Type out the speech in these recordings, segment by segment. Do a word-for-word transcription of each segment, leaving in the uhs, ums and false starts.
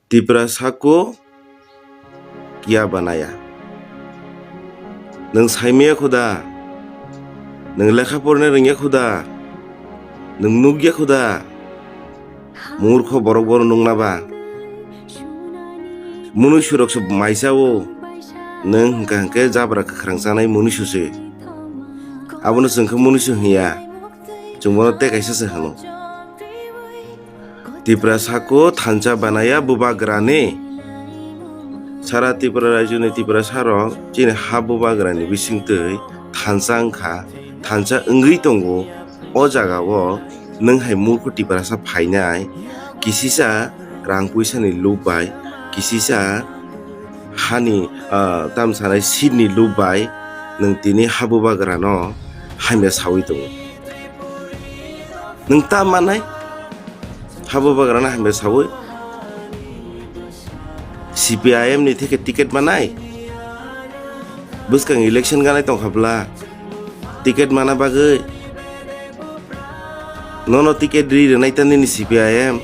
Tiprasa ko kya banaya? Nwng saimaya khuda? Nwng lekha porna rwngya khuda? Nwng nukya khuda? Murkho borok bono nukna ba? Munuisu rok se maisa o. Nwng hwnkha hwnkhe jabra kwkhwrang chanai munuisu se. Abono chwng khe munuisu hwnya. Chwng bono tei kaisa se hwno. Tiprasa ko thansa banaya bubagrani. Sara Tripura rajyoni Tiprasa rok chini ha bubagrani bisingtwi thansa wngkha, thansa wngwi tongo. O jaga o nwng hai murkhu Tiprasa phainai, kisisa rang puisa ni lob bai, kisisa hani, ah, tam sanai seat ni lob bai nwng tini ha bubagrano hamya sawi tongo. Nwng ta manai? Ha bubagrano hamya sawi? C P I M ni theke ticket manai? Bwskang election ganai tongkha bwla? Ticket mana bagwi? Nono ticket ri rwnai ta nini C P I M?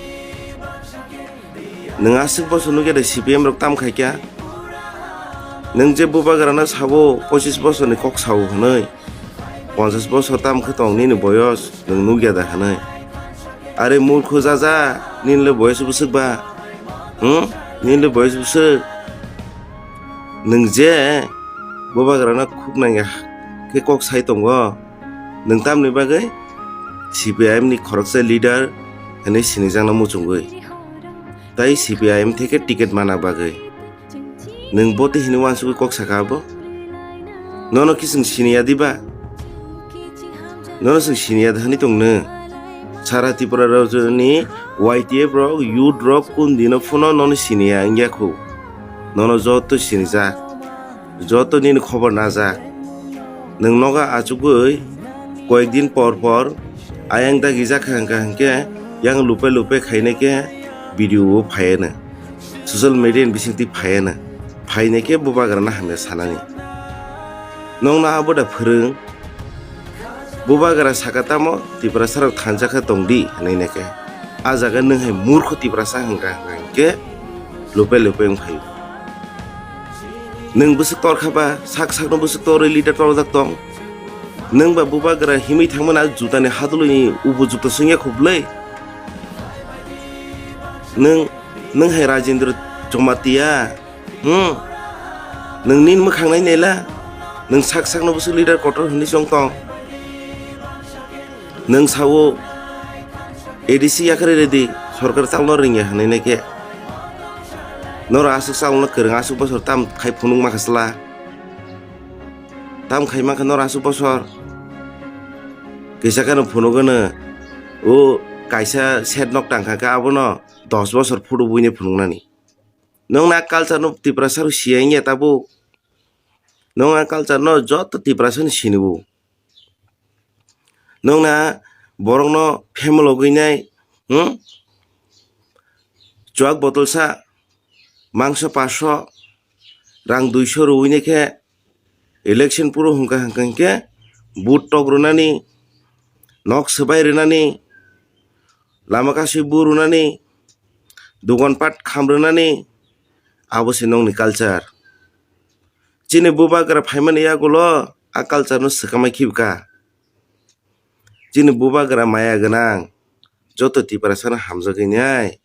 Nwng aswk bosor nukya de C P M rok tam khaikha? Nwng je bubagrano sabo pochis bosorni kok sao hwnwi, ponchas bosor tam khe tong nini boyos nwng nukya da hwnwi? Are murkhu jaja, nini le boyos bwswk ba? Hmm? Nini le boyos bwswk? Nwng je bubagrano khuk nangya khe kok sai tongo, nwng tamni bagwi C P I M ni khoroksa leader hwnwi sinijakna muchungwi? Tai C P I M theke ticket mana bagwi. Nwng bo tei hwnwi uansugwi kok saka abo? Nono khe chwng siniya diba? Nono chwng siniya da hwnwi tongno? Sara Tripura rajyoni Y T F rok, youth rok kun dino phano nono siniya wngya khu. Nono joto sinijak. Joto nini khobor najak. Nwng noga achugwi koyekdin por por ayang dagi jak kha hwnkha hwnkhe yang lupe lupe khainai khe video o phaiano, social media ni bisingtwi phaiano, phainai khe bubagrano hamya sanani. Nwng no abo da phwrwng? Bubagra saka tamo Tiprasa rok thansa khe tongdi hwnwi nai khe. A jaga nwng hai murkho Tiprasa hwnkha hwnkha hwnkhe lupe lupe wng phaio. Nwng bwswk tor kha ba, sak sakno bwswk torwi leader torjak tong. Nwng ba bubagra himwi thangmani a jutani hadulwini upojukto swngya khublwi. Nwng, nwng hai Rajendra Jamatia, hmm? Nwng nini mwkhang nai naila? Nwng sak sakno bwswk leader kotor hwnwi chong tong. Nwng sao A D C yakarwi rwdi, sorkar chalno rwngya hwnwi nai khe. Norok aswk chalno kwrwng, aswk bosor tam khai phunuk mankha chwla? Tam khai mankha norok aswk bosor? Kisa kheno phunukgwno, o kaisa set nok tangkha khe abono dos bosor photo buino phunuknani. Nwng na culture no Tiprasa rok siya wngya tabuk? Nwng na culture no joto Tiprasa ni sini bo. Nwng na borok no family logwi nai, hmm? Chuak botolsa, mangso paso, rang duiso rwui nai khe election puro hwnkha hwnkha hwnkhe vote tok rwnani, nok swbai rwnani, lama kasui bu rwnani, dogan pat kham rwnani, abo se nokni culture. Chini bubagra phaimani yagulo a culture no swkamai khibka. Chini bubagra maya gwnang, joto Tiprasano hamjagwi nai,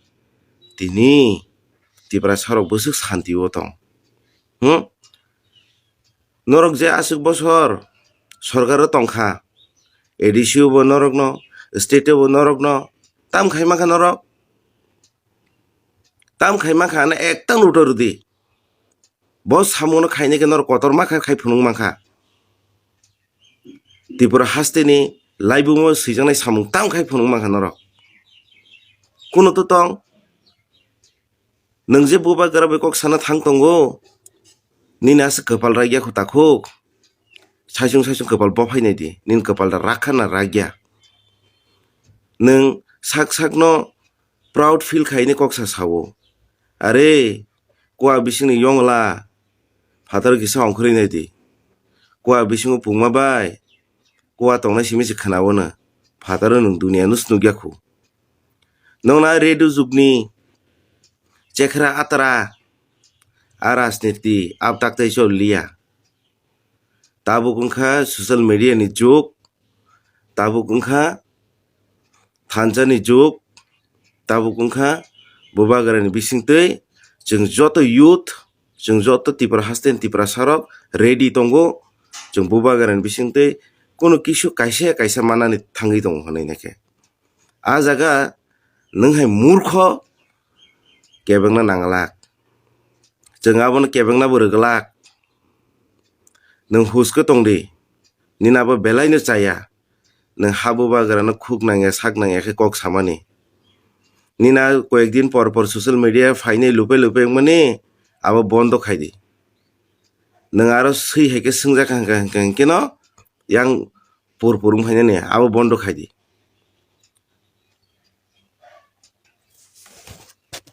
tini Tiprasarok bwswk santio tong. Hmm? Norok je aswk bosor sorkaro tongkha, A D C o bo norokno, state o bo norokno, tam khai mankha norok? Tam khai mankha ano ekta nuto rwdi. Bo samungo khainai khe norok kotorma kha khai phunuk mankha. Tripura hasteni laibumo swijaknai samung tam khai phunuk mankha norok. Kuno to tong? Nwng je bubagra bai kok sana thang tongo, nini aswk kwpal ragya khu takhuk. Saichung saichung kwpal bophai nai di, nini kwpal da rakha na ragya. Nwng sak sakno proud feel khaini kok sa sao. Are, kua bisingni yongla, phataro kisa ongkhorwi nai di. Kua bisingo pungma bai, kua tongnai simi se khwnao no, phataro nwng duniya no snukya khu. Nwng na radio jugni, Chekhra atra, a rajniti abtak tei chol liya. Tabuk wngkha social media ni jug, tabuk wngkha thansa ni jug, tabuk wngkha bubagra ni bisingtwi chwng joto youth, chwng joto Tipra haste ni Tiprasa rok ready tongo, chwng bubagra ni bisingtwi kunu kisu kaisa kaisa manani thangwi tongo hinwi naikhe. A jaga nwng hai murkho kebengna nanglak. Chwng abono kebengna bo rwglak. Nwng huske tongdi. Nini abo belaino chaya. Nwng ha bubagrano khuk nangya sak nangya khe kok samani. Nini a koyek din por por social media phainai lupe lupe wngmani abo bondo khaidi. Nwng aro swi hai khe swngjak hwnkhe hwnkhe hwnkhe no yang pur pur wng phainani abo bondo khaidi.